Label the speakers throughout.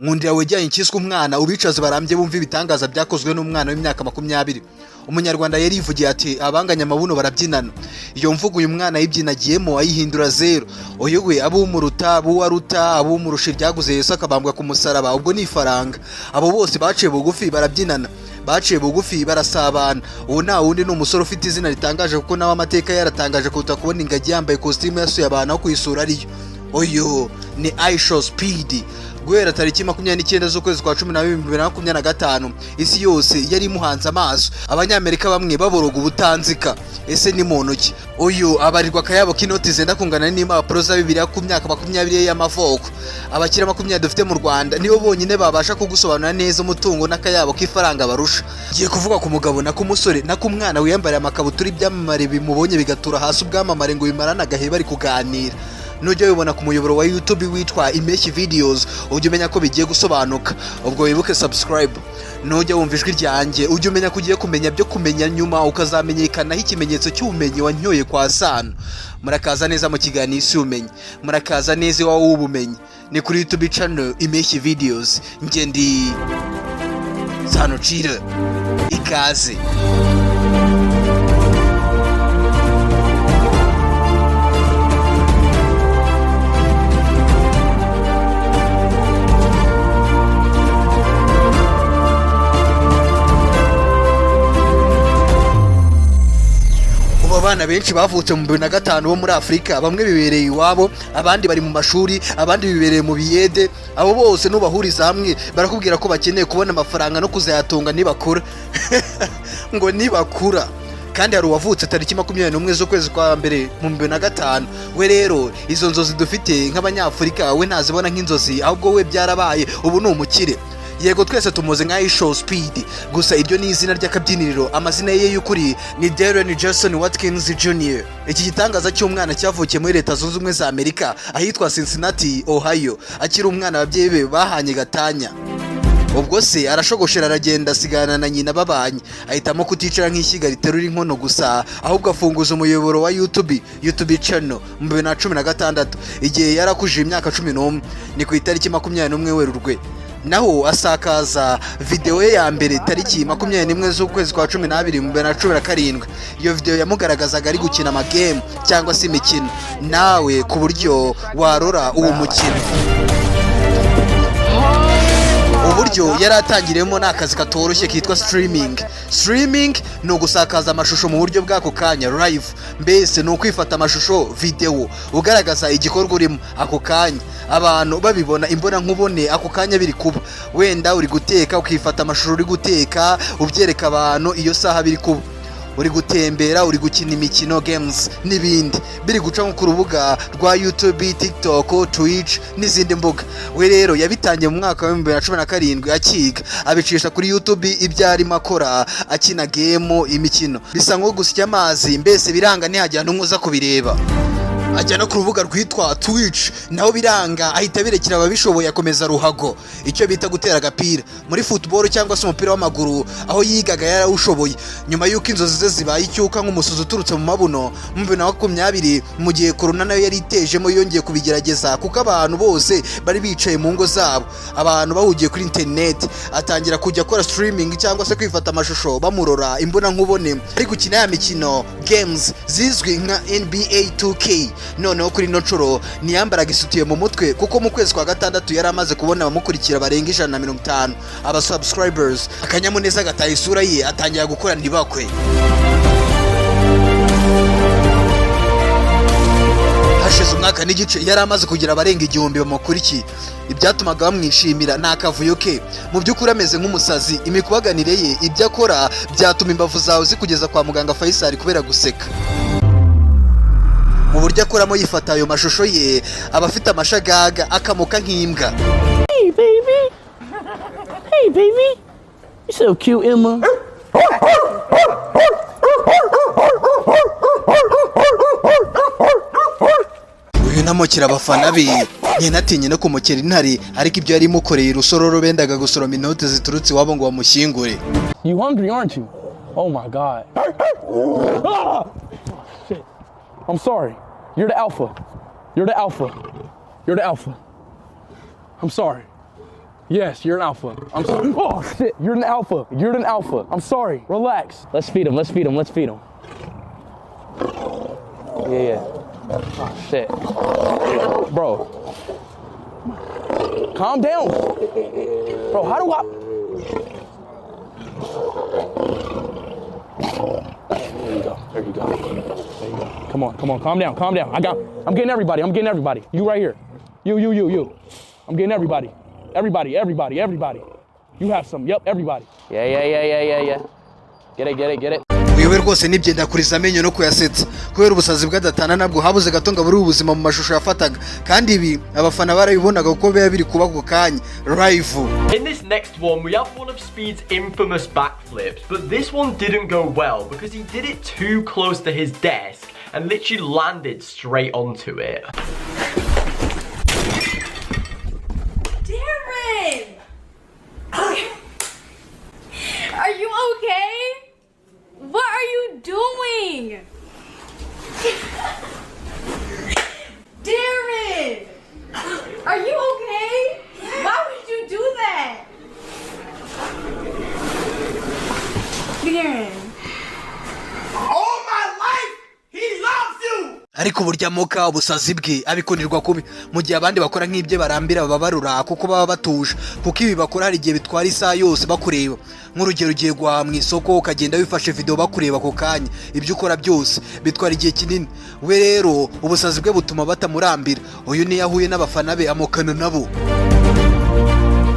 Speaker 1: nkundira wejyanye ikiswe umwana ubicaze barambye bumva ibitangaza byakozwe n'umwana w'imyaka 20. Umunyarwanda yari yivugiye ati abanganya amabuno barabyinana. Iyo mvugo uyu mwana yibyinagiyemo ayihindura zero. Oyugwe abo umuruta abo waruta abo umurusha ibyaguze Yesu akabambwa ku musaraba ubwo ni ifaranga. Abo bose baciye bugufi barabyinana. Baciye bugufi barasabana. Uwo nta wundi ni umusore ufite izina ritangaje kuko nawe amateka yaratangaje kuruta kubona ingagi yambaye costume yasuye abantu aho kuyisura ariyo. Oyo ni ishowspeed. Guhera tariki 29 z'ukwezi kwa 12/2025 isi yose yari imuhanze amaso. Abanyamerika bamwe baboroga ubutanzika. Ese ni muntu ki? Uyu abarirwa kayabo kinoti zenda kungana n'impapuro za Bibiliya ku myaka 20 y'amavuko. Abakira 20 dufite mu Rwanda nibo bonyine babasha kugusobanura neza umutungo n'akayabo k'ifaranga barusha. Giye kuvuga ku mugabo na ku musore na ku mwana wiyambariye amakabutura ibyamamare bimubonye bigatura hasi ubwamamare ngo bimarana agahe bari kuganira. Nujya wibona ku muyoboro wa YouTube witwa IMPESHYI videos ujye umenya ko bigiye gusobanuka. Ubwo wibuke subscribe. Nujya wumva ijwi ryanjye ujye umenya ko ugiye kumenya byo kumenya nyuma ukazamenyekanaho ikimenyetso cy'ubumenyi wanyoye kwa Sano. Murakaza neza mu kiganiro isi umenye. Murakaza neza iwawe w'ubumenyi. Ni kuri YouTube channel IMPESHYI videos. Nge ndi Sano Chira. Ikaze. Abana benshi bavutse mu 2005 bo muri Afrika, bamwe bibereye iwabo, abandi bari mu mashuri, abandi bibereye mu biyede. Abo bose nubahuriza hamwe barakubwira ko bakeneye kubona amafaranga no kuzayatunga nibakura. Ngo nibakura. Kandi hari uwavutse tariki 21 z'ukwezi kwa mbere mu 2005. We rero izo nzozi dufite nk'abanyafrika we ntazibona nk'inzozi, ahubwo we byarabaye ubu ni umukire. Yego twese tumuze nka ishowspeed, gusa iryo ni izina ry'akabyiniriro. Amazina ye y'ukuri ni Darren Jason Watkins Jr. Iki gitangaza cy'umwana cyavukiye muri Leta Zunze Ubumwe za Amerika ahitwa Cincinnati, Ohio. Akiri umwana ababyeyi be bahanye gatanya. Ubwo se arashogoshera aragenda asigana na nyina babanye. Ahitamo kuticara nk'ishyiga riterura inkono gusa, ahubwo afunguza umuyoboro wa YouTube channel mu 2016 igihe yarakuje imyaka 11. Ni ku itariki 21 Werurwe. Naho asakaza video ye ya mbere tariki 21 z'ukwezi kwa 12 mu 2017. Iyo video yamugaragazaga ari gukina amagame cyangwa se imikino. Nawe ku buryo warora uwo mukino. Uburyo yaratangiremo n'akazi katoroshye kitwa streaming no gusakaza amashusho mu buryo bwako kanya live. Mbese no kwifata amashusho video ugaragaza igikorwa urimo ako kanya, abantu babibona imbona nkubone ako kanya biri kuba. Wenda uri guteka ukifata amashusho uri guteka ubyereka abantu iyo saha biri kuba. Uri gutembera, uri gukina imikino, games n'ibindi biri guca ku rubuga rwa YouTube, TikTok, Twitch n'izindi mbuga. We rero yabitangiye mu mwaka wa 2017 akiga abicisha kuri YouTube ibyari makora akina game imikino. Bisa nko gusya amazi, mbese biranga ntihajyana umuza kubireba. Ajya no ku rubuga rwitwa Twitch naho biranga ahita birekera ababishoboye akomeza ruhago, icyo bita gutera agapira muri football cyangwa se umupira w'amaguru, aho yigaga yarawushoboye. Nyuma y'uko inzozi ze zibaye icyuka nk'umusozi uturutse mu mabuno mu 2020 mu gihe corona nayo yari itejemo, yongeye kubigerageza kuko abantu bose bari bicaye mu ngo zabo, abantu bahugiye kuri internet. Atangira kujya akora streaming cyangwa se kwifata amashusho bamurora imbona nkubone ari gukina ya mikino games zizwi nka NBA 2K. Noneho kuri nocoro niyambaraga isutiye mu mutwe kuko mu kwezi kwa gatandatu yari amaze kubona abamukurikira barenga 150 aba subscribers. Akanyamuneza gataye isura ye atangira gukora ndibakwe. Hashize umwaka n'igice yari amaze kugira abarenga 1000 bamukurikiye. Ibyatumaga bamwishimira n'akavuyo ke. Mu by'ukuri ameze nk'umusazi. Imikubaganire ye ibyo akora byatuma imbavu zawe zikugeza kwa muganga Faisal kubera guseka. Mu buryo akoramo yifata ayo mashusho ye abafite amashagaga akamuka nk'imbwa.
Speaker 2: Hey baby, hey baby, you so cute Emma.
Speaker 1: Uyu namukira abafana be nyenatinye no kumukera intare, ariko ibyo yari mukoreye rusororo bendaga gusoroma inote ziturutse iwabo ngo bamushyingure.
Speaker 2: You hungry aren't you? Oh my god. Shit. I'm sorry. You're the alpha. You're the alpha. You're the alpha. I'm sorry.
Speaker 3: Yes, you're an alpha. I'm sorry. Oh, shit. You're an alpha. You're an alpha. I'm sorry. Relax. Let's feed him. Let's feed him. Let's feed him. Yeah. Oh, shit. Bro. Calm down. Bro, how do I... There you go. There you go. There you go. Come on. Calm down. I'm getting everybody. You right here. You. I'm getting everybody. Everybody. You have some. Yep, everybody. Yeah. Get it.
Speaker 1: uyobe rwose nibyenda kuriza amenyo no kuyasetsa kubera ubusazi bw'adatana nabwo habuze gato ngo buri ubuzima mu mashusho yafataga kandi ibi abafana barabibonaga kuko biba biri kuba ku kanya live.
Speaker 4: In this next one we have one of Speed's infamous backflips, but this one didn't go well because he did it too close to his desk and literally landed straight onto it.
Speaker 5: Darren! Are you okay? What are you doing? Darren! Are you okay? Why would you do that? Darren.
Speaker 6: All my life, he loves you!
Speaker 1: ariko burya moka ubusazi bwe abikunirwa kubi mu gihe abandi bakora nk'ibyo barambira babarura kuko baba batuje kuko ibi bakora hari igihe bitwara isaha yose bakureba nk'urugero ugiye guhaha mu isoko ukagenda wifashe video bakureba ako kanya ibyo ukora byose bitwara igihe kinini we rero ubusazi bwe butuma batamurambira uyu ni yahuye n'abafana be amokana nabo.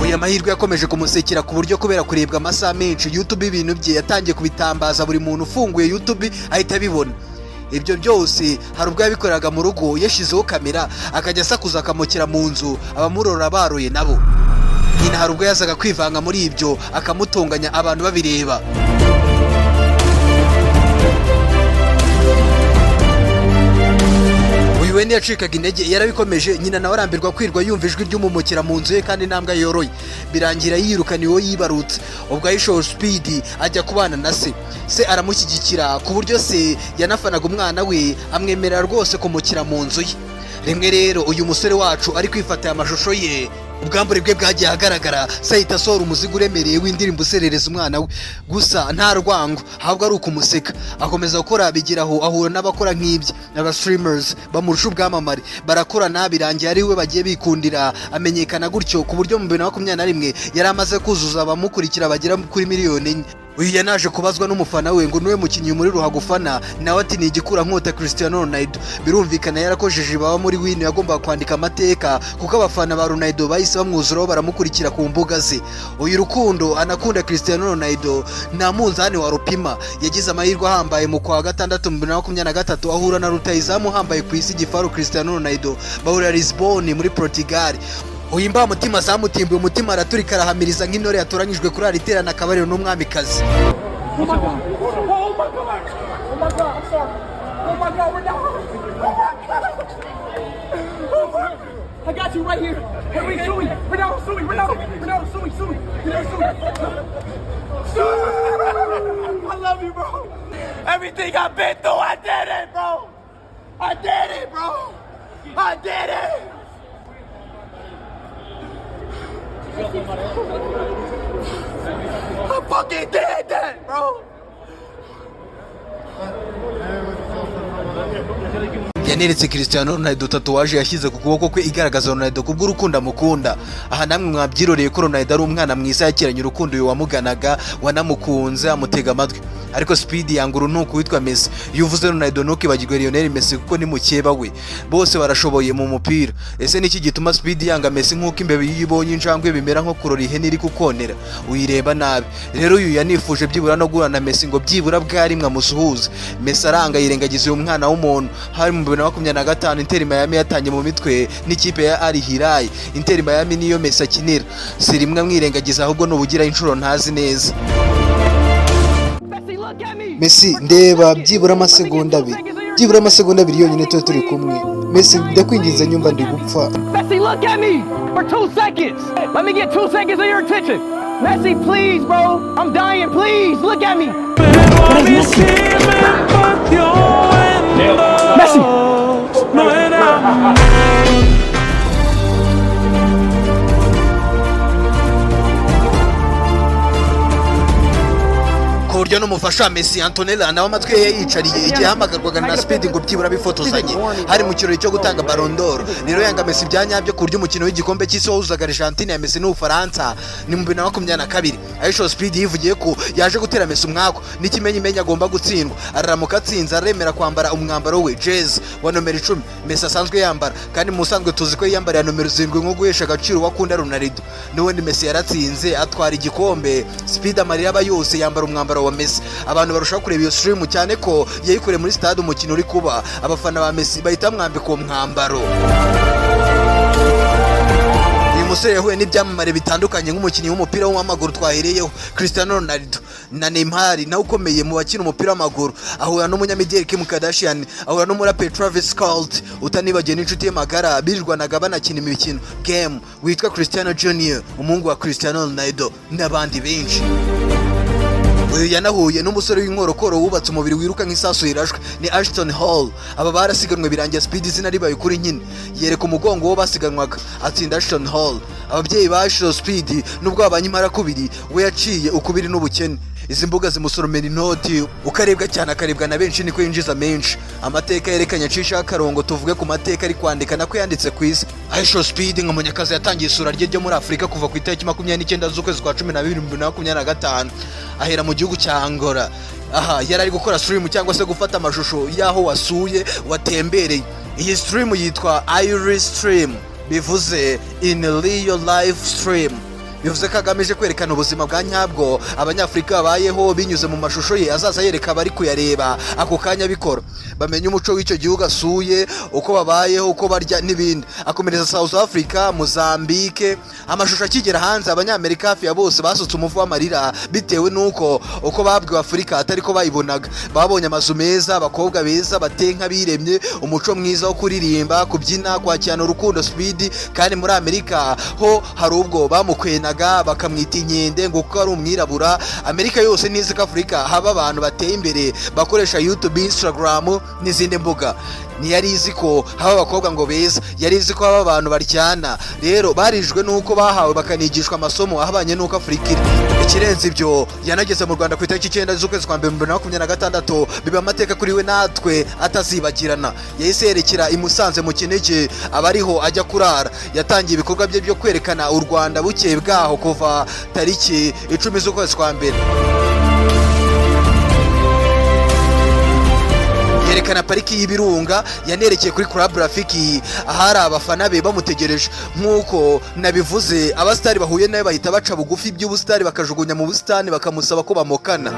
Speaker 1: Uyu amahirwe yakomeje kumusekera ku buryo kubera kurebwa amasaha menshi YouTube ibintu bye yatangiye kubitambaza buri muntu ufunguye YouTube ahita abibona. Ibyo byose hari ubwo yabikoraga mu rugo yashizeho kamera akajya asakuza akamukira mu nzu abamurora baroye nabo. Nyina hari ubwo yazaga kwivanga muri ibyo akamutunganya abantu babireba. Uyu ni yacikaga intege yarabikomeje nyina nawe arambirwa kwirwa yumva ijwi ry'umumukira mu nzu ye kandi intambwe yoroye birangira yirukaniwe yibarutse ubwo ishowspeed ajya kubana na se aramushyigikira ku buryo se yanafanaga umwana we amwemerera rwose kumukira mu nzu ye. Rimwe rero uyu musore wacu ari kwifatira amashusho ye ubwambure bwe bwagiye ahagaragara sayita asohora umuzigo uremereye w'indirimbo userereza umwana we gusa nta rwango ahubwo ari ukumuseka akomeza gukora bigiraho ahura n'abakora nk'ibyo aba streamers bamurusha ubwamamare barakorana birangiye ari we bagiye bikundira amenyekana gutyo ku buryo mu 2021 yari amaze kuzuza abamukurikira bagera kuri miliyoni 4. Uyu yanaje kubazwa n'umufana we ngo niwe mukinnyi muri ruhagufana nawe ati ni igikura nkota Cristiano Ronaldo birumvikana yarakojeje baba muri wino yagomba kwandika amateka kuko abafana ba Ronaldo bahise bamwuzuraho baramukurikira ku mbuga ze. Uyu rukundo anakunda Cristiano Ronaldo nta munzani wa rupima yagize amahirwe ahambaye mu kwa gatandatu 2023 ahura na rutayizamu hambaye ku isi gifaru Cristiano Ronaldo bahurira Lisbon muri Portugal. Uyu mba mutima zamutimbuye umutima araturika arahamiriza nk'intore yatoranyijwe kuri ariterana akabariro n'umwamikazi.
Speaker 6: I got you right here. Hey, we sue me. Ronaldo, sue me. Ronaldo, sue me. I love you, bro. Everything I've been through, I did it, bro. I did it. I fucking did that, bro.
Speaker 1: Yaneretse Cristiano Ronaldo tatuwaje yashyize ku kuboko kwe igaragaza Ronaldo kubw'urukundo amukunda. Aha namwe mwabyiroreye ko Ronaldo ari umwana mwiza yakiranye urukundo uyu wamuganaga wanamukunze amutega amatwi. Ariko Speed yanguru nuko witwa Messi yuvuze Ronaldo nuko ibagirwe Lionel Messi kuko ni mukeba we bose barashoboye mu mupira. Ese niki gituma Speed yanga Messi nkuko imbebe yibonye injangwe bimera nko kurora ihene iri kukonera uyireba nabi. Rero uyu yanifuje byibura no gurana Messi ngo byibura bwari mwamusuhuza. Messi aranga yirengagiza uyu mwana w'umuntu. Hari mu 2025 Inter Miami yatanye mu mitwe n'ikipe ya Al Hilal. Inter Miami niyo Messi akinira si rimwe mwirengagiza ahubwo nubugira inshuro ntazi neza. Messi ndeba byibura amasegonda abiri yonyine turi kumwe. Messi ndakwinginze nyumva ndi gupfa.
Speaker 3: Messi, look at me for 2 seconds. Let me get 2 seconds of your attention. Messi, please, bro. I'm dying. Please, look at me. Messi.
Speaker 1: uyu ni umufasha wa Messi Antonella nawe amatwi ye yiyicariye igihe hamagarwaga na Speed ngo byibura bifotozanye hari mu kirori cyo gutanga Ballon d'Or. Rero yanga Messi byanyabyo ku buryo umukino w'igikombe cy'isi wahuzaga Argentine ya Messi n'Ubufaransa ni mu 2022 Aisha Speed yivugiye ko yaje gutera Messi umwako n'ikimenyi agomba gutsindwa. Araramuka atsinze aremera kwambara umwambaro we jazz wa nomero 10 Messi asanzwe yambara, kandi mu sanzwe tuzi ko yambara ya nomero 7 nko guhesha agaciro wakunda Ronaldo. N'ubundi Messi yaratsinze atwara igikombe. Speed amarira aba yose yambara umwambaro wa Messi. Abantu barushaho kureba iyo stream cyane ko yayikore muri stade umukino uri kuba, abafana ba Messi bahita mwambika uwo mwambaro. Umusore yahuye n'ibyamamare bitandukanye nk'umukinnyi w'umupira w'amaguru twahereyeho Cristiano Ronaldo na Neymar nawe ukomeye mu bakina umupira w'amaguru, ahura n'umunyamideli Kim Kardashian, ahura n'umuraperi Travis Scott, utanibagiye n'inshuti ye magara birirwanaga banakina imikino game witwa Cristiano Junior, umuhungu wa Cristiano Ronaldo n'abandi benshi. Uyu yanahuye n'umusore w'inkorokoro wubatse umubiri wiruka nk'isasu yirashwe ni Ashton Hall. Aba barasiganwe birangiye Speed izina ribaye kuri nyine yereka umugongo wo basiganwaga atsinda Ashton Hall. Ababyeyi ba Showspeed nubwo babanye impara kubiri we yaciye ukubiri n'ubukene. Izi mbuga zimusoromera inoti ukarebwa cyane akarebwa na benshi niko yinjiza menshi. Amateka yerekanye acisha akarongo tuvuge ku mateka ari kwandika nako yanditse ku isi. Aisha Speed nk'umunyakazi yatangiye isura rye ryo muri Afrika kuva ku itariki 29 z'ukwezi kwa 12 2025 ahera mu gihugu cya Angola. Aha yari ari gukora stream cyangwa se gufata amashusho yaho wasuye watembereye. Iyi stream yitwa Iris Stream, bivuze in real life stream. Bivuze ko agamije kwerekana ubuzima bwa nyabwo abanyafrika babayeho binyuze mu mashusho ye azaza yereka abari kuyareba ako kanya bikora bamenye umuco w'icyo gihugu asuye, uko babayeho, uko barya n'ibindi. Akomereza South Africa, Mozambique. Amashusho akigera hanze abanyamerika hafi ya bose basutse umuvu w'amarira bitewe nuko uko babwiwe Afrika atari ko bayibonaga. Babonye amazu meza, abakobwa beza batenka biremye, umuco mwiza wo kuririmba, kubyina, kwakirana urukundo Speed. Kandi muri Amerika ho hari ubwo bamukwena bakamwita inkende ngo kuko ari umwirabura. Amerika yose nizi ko Afrika haba abantu bateye imbere bakoresha YouTube, Instagram n'izindi mbuga. Ntiyari izi ko haba abakobwa ngo beza, yari izi ko haba abantu baryana. Rero barijwe nuko bahawe bakanigishwa amasomo ahabanye nuko Afrika iri. Ikirenze ibyo yanageze mu Rwanda ku itariki 9 z'ukwezi kwa 2026 biba amateka kuri we natwe atazibagirana. Yahise yerekera i Musanze mu Kinege abariho ajya kurara. Yatangiye ibikorwa bye byo kwerekana u Rwanda bukeye bwaho kuva tariki 10 z'ukwezi kwa 1. Yerekana pariki y'Ibirunga, yanerekeye kuri Club Rafiki ahari abafana be bamutegereje. Nkuko nabivuze abastari bahuye nawe bahita baca bugufi by'ubustari bakajugunya mu bustani bakamusaba ko bamokana.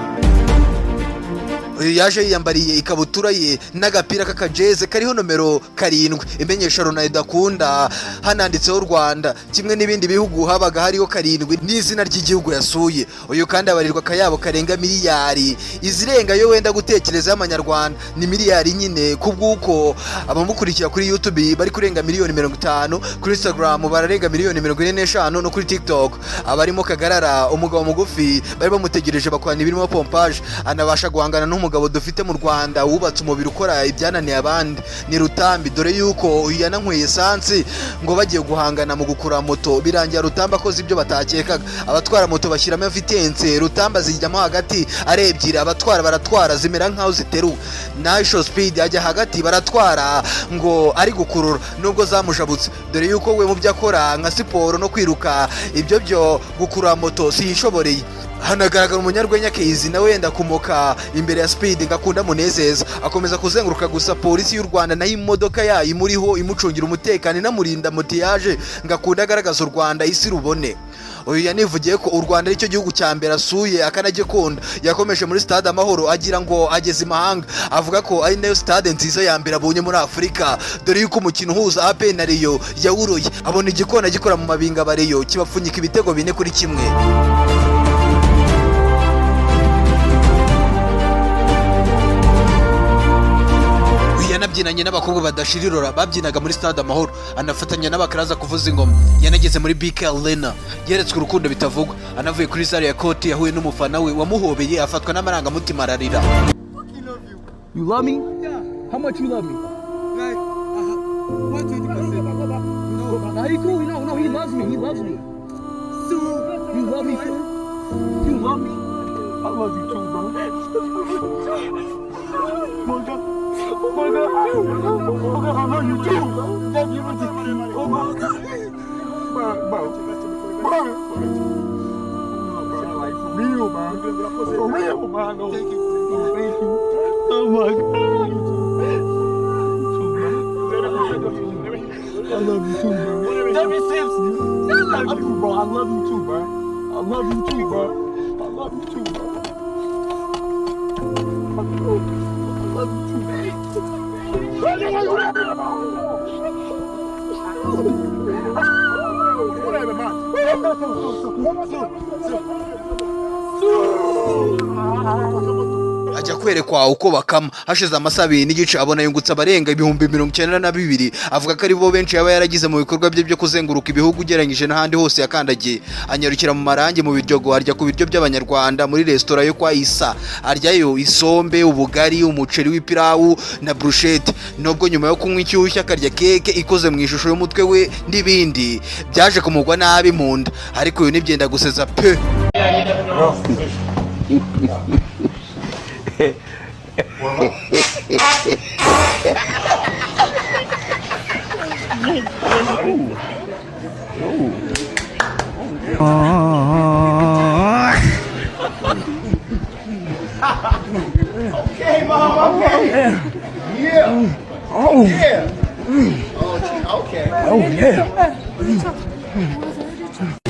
Speaker 1: Uyu yaje yiyambariye ikabutura ye n'agapira k'akajeze kariho nomero 7 imenyesha Ronaldo akunda, hananditseho Rwanda kimwe n'ibindi bihugu habaga hariho 7 n'izina ry'igihugu yasuye. Uyu kandi abarirwa kayabo karenga miliyari, izirenga yo wenda gutekereza y'amanyarwanda ni miliyari nyine, kubwuko abamukurikira kuri YouTube bari kurenga miliyoni 50, kuri Instagram bararenga miliyoni 45 no kuri TikTok. Abarimo Kagarara umugabo mugufi bari bamutegereje bakwana ibirimo pompage, anabasha guhangana n'umugabo dufite mu Rwanda wubatse umubiri ukora ibyananiye abandi ni Rutambi, dore yuko uyu yanankweye essence ngo bagiye guhangana mu gukura moto birangira Rutamba akoze ibyo batakekaga. Abatwara moto bashyiramo vitence, Rutamba zijyamo hagati arebyira, abatwara baratwara zimera nkaho ziteruwe. Na Showspeed ajya hagati baratwara ngo ari gukurura nubwo zamujabutse, dore yuko we mu byo akora nka siporo no kwiruka ibyo byo gukura moto siyishoboreye. Hanagaragara umunyarwenya Kezi nawe yenda kumoka imbere ya Speed ngakunda munezeza, akomeza kuzenguruka gusa polisi y'u Rwanda nayo imodoka yayo imuriho imucungira umutekano inamurinda motiyaje ngakunda agaragaza u Rwanda isi rubone. Uyu yanivugiye ko u Rwanda ari cyo gihugu cya mbere asuye akanagikunda. Yakomeje muri stade Amahoro agira ngo ageze imahanga, avuga ko ari nayo stade nziza ya mbere abonye muri Afrika, dore yuko umukino uhuza AP na Rayon yawuroye. Abona igikona gikora mu mabinga bareyo kibapfunyika ibitego 4-1. Yanabyinanye n'abakobwa badashirirora babyinaga muri stade Amahoro, anafatanya n'abakaraza kuvuza ingoma. Yanageze muri BK Arena yeretswe urukundo bitavugwa, anavuye kuri sale ya Koti yahuye n'umufana we wamuhobeye afatwa n'amarangamutima ararira.
Speaker 3: You love me? Yeah. How much you love me?
Speaker 6: Like 120%.
Speaker 3: No, he cool. No, he loves me. He loves me.
Speaker 6: So
Speaker 3: you love me too? You love me?
Speaker 6: love you too, bro. Oh my God. Oh my God. Oh God, I love you too. Love you too. Oh my God. Bro. Like for real, man. For real, man. No. Thank you. Oh my God. I love you too, bro. Debbie Simpson. I love you, bro. I love you too, bro. I love you too, bro. I love you too, bro. I love you too,
Speaker 1: ajya kwerekwa uko bakama. Hashize amasaha 2 n'igice abona yungutse abarenga 92,000. Avuga ko ari bo benshi yaba yaragize mu bikorwa bye byo kuzenguruka ibihugu ugereranyije n'ahandi hose yakandagiye. Anyarukira mu marangi mu biryogo, arya ku biryo by'abanyarwanda muri resitora yo kwa Isa. Aryayo isombe, ubugari, umuceri w'ipirawu na brushette. Nubwo nyuma yo kunywa icyushya akarya keke ikoze mu ishusho y'umutwe we n'ibindi byaje kumugwa nabi mu nda, ariko uyu nibyenda guseza pe.
Speaker 6: Okay, Mom. Okay. Yeah. Oh. Yeah. Okay. Oh yeah.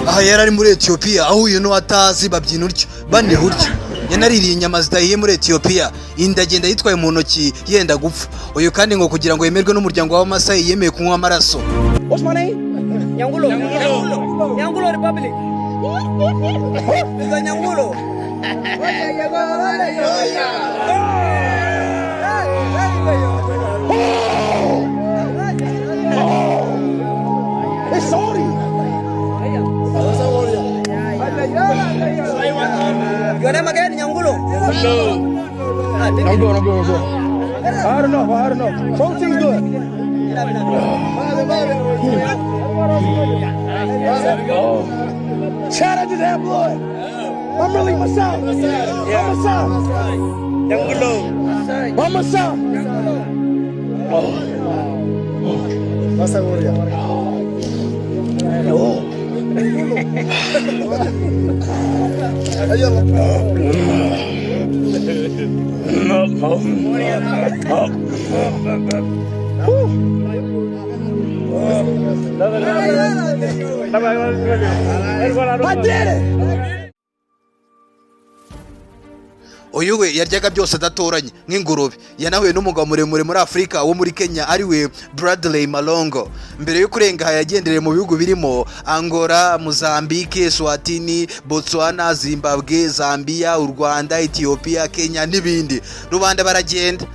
Speaker 1: Aha yari ari muri Ethiopia, aho uyu no atazi babyina uryo bane uryo. Yanaririye inyama zidahiye muri Ethiopia, indagenda yitwaye mu ntoki yenda gupfa. Uyu kandi ngo kugira ngo yemerwe n'umuryango w'Amasai yemeye kunywa amaraso.
Speaker 7: What's my name? Nyangulo. Nyangulo Republic. It's Nyangulo.
Speaker 6: It's sorry.
Speaker 7: Your name again, Nyangulo?
Speaker 3: I'm good. I don't know. Protein's good.
Speaker 6: Chad, I just had blood. I'm really Masai. I'm Masai.
Speaker 7: Nyangulo.
Speaker 6: I'm Masai. Masai warrior. I did it.
Speaker 1: Uyu we yaryaga byose adatoranye nk'ingurube. Yanahuye n'umugabo muremure muri Afrika wo muri Kenya ari we Bradley Malongo. Mbere yo kurenga yagendereye mu bihugu birimo Angola, Mozambique, Swatini, Botswana, Zimbabwe, Zambia, u Rwanda, Ethiopia, Kenya n'ibindi. Rubanda baragenda.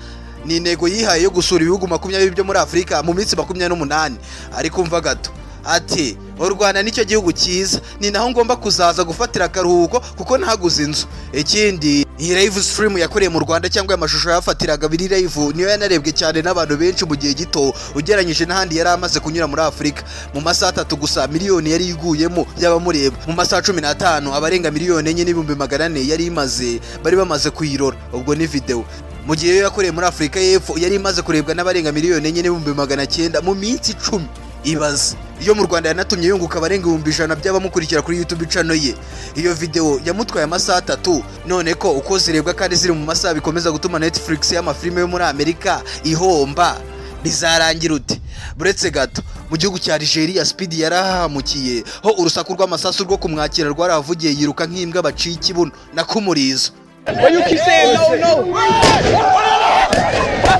Speaker 1: Ni intego yihaye yo gusura ibihugu 20 byo muri Afrika mu minsi 28. Ariko umva gato ati u Rwanda nicyo gihugu cyiza, ni naho ngomba kuzaza gufatira akaruhuko kuko ntaguze inzu. Ikindi iyi live stream yakoreye mu Rwanda cyangwa amashusho yafatiraga biri live niyo yanarebwe cyane n'abantu benshi mu gihe gito ugereranyije n'ahandi yari amaze kunyura muri Afrika. Mu masaha 3 gusa miliyoni yari iguyemo y'abamureba. Mu masaha 15 abarenga miliyoni 4,400 yari imaze bari bamaze kuyirora. Ubwo ni video. Mu gihe yakoreye muri Afrika y'Epfo yari imaze kurebwa n'abarenga miliyoni 4,900 mu minsi 10. Ibaze iyo mu Rwanda yanatumye yunguka abarenga 100,000 by'abamukurikira kuri YouTube channel ye. Iyo video yamutwaye amasaha 3. None ko uko zirebwa kandi ziri mu masaha bikomeza gutuma Netflix y'amafilme yo muri Amerika ihomba, bizarangira ute? Buretse gato mu gihugu cya Nigeria Speed yarahamukiye ho urusaku rw'amasasu rwo kumwakira rwaravugiye yiruka nk'imbwa baciye ikibuno na kumurizo.
Speaker 6: Why you keep saying no?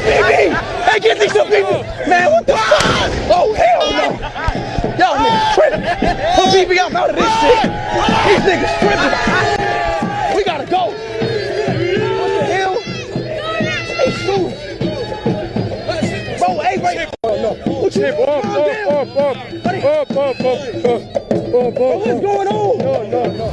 Speaker 6: Hey, get these some people. Man, what the fuck? Oh, hell no. Y'all niggas tripping. Put BB out of this shit. These niggas tripping. We gotta go. What the hell? Hey, shoot. Bro, hey, right. Oh, no. What you What's going on? No.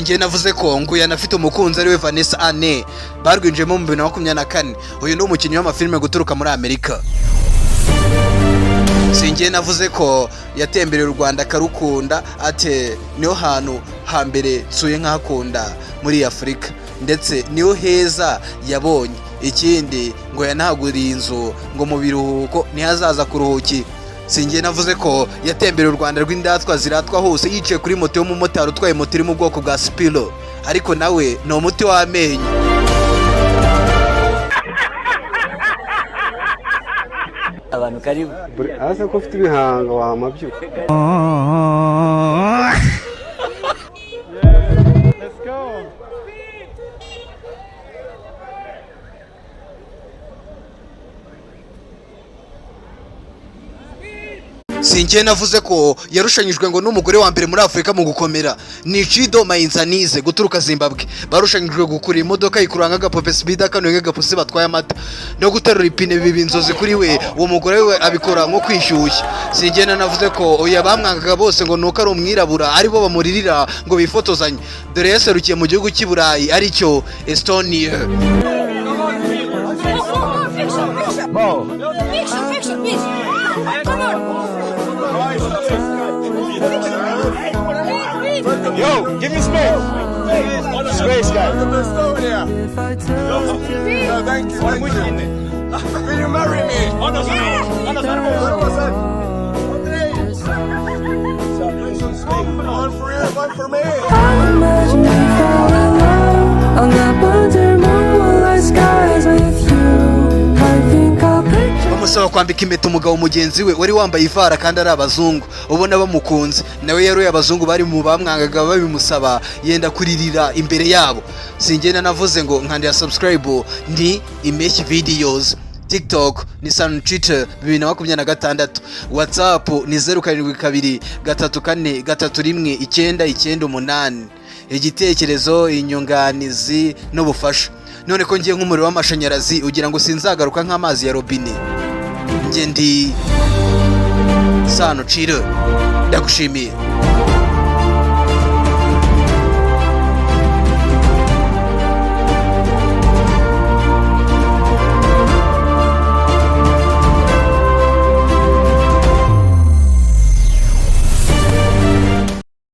Speaker 1: sinjye navuze ko ngo yanafite umukunzi ari we Vanessa Anne barwinjiyemo mu 2024. Uyu ni umukinnyi w'amafilime guturuka muri Amerika. Sinjye navuze ko yatembereye u Rwanda akarukunda, ate niho hantu hambere nsuye nk'ahakunda muri Afurika, ndetse niho heza yabonye. Ikindi ngo yanahaguriye inzu ngo mu biruhuko ntihazaza kuruhuki. Sinjye navuze ko yatembereye u Rwanda rw'indatwa ziratwa hose yicaye kuri moto y'umumotari utwaye moto iri mu bwoko bwa Spiro, ariko nawe ni umuti w'amenyo.
Speaker 7: Abantu karibu.
Speaker 8: Asa ko ufite ibihanga wamabyuka.
Speaker 1: Sinjye navuze ko yarushanyijwe ngo n'umugore wa mbere muri Afurika mu gukomera, ni Chido Mainzanize guturuka Zimbabwe. Barushanyijwe gukura imodoka yikuranga agapope speed akanuye nk'agapusi batwaye amata no guterura ipine bibi inzozi kuri we. Uwo mugore we abikora nko kwishyushya. Sinjye navuze ko oya bamwangaga bose ngo nuko ari umwirabura aribo bamuririra ngo bifotozanye, dore yaserukiye mu gihugu cy'i Burayi aricyo Estonia.
Speaker 6: Yo, give me space. Space, guys. No, thank you. Will you marry me? One for you, one for me.
Speaker 9: Imagine we fall in love on the wonder moonlight skies with you. I think I'll picture.
Speaker 1: Bamusaba kwambika impeta umugabo mugenzi we wari wambaye ivara kandi ari abazungu, ubona bamukunze. Nawe yaroye abazungu bari mu bamwangaga babimusaba, yenda kuririra imbere yabo. Sinjye navuze ngo nkandira subscribe ni Impeshyi videos. TikTok ni Twitter 2026, WhatsApp ni 0723431998. Igitekerezo, inyunganizi n'ubufasha. None ko ngiye nk'umuriro w'amashanyarazi ugira ngo sinzagaruka nk'amazi ya robine. Nge ndi Twitter. Ndagushimiye.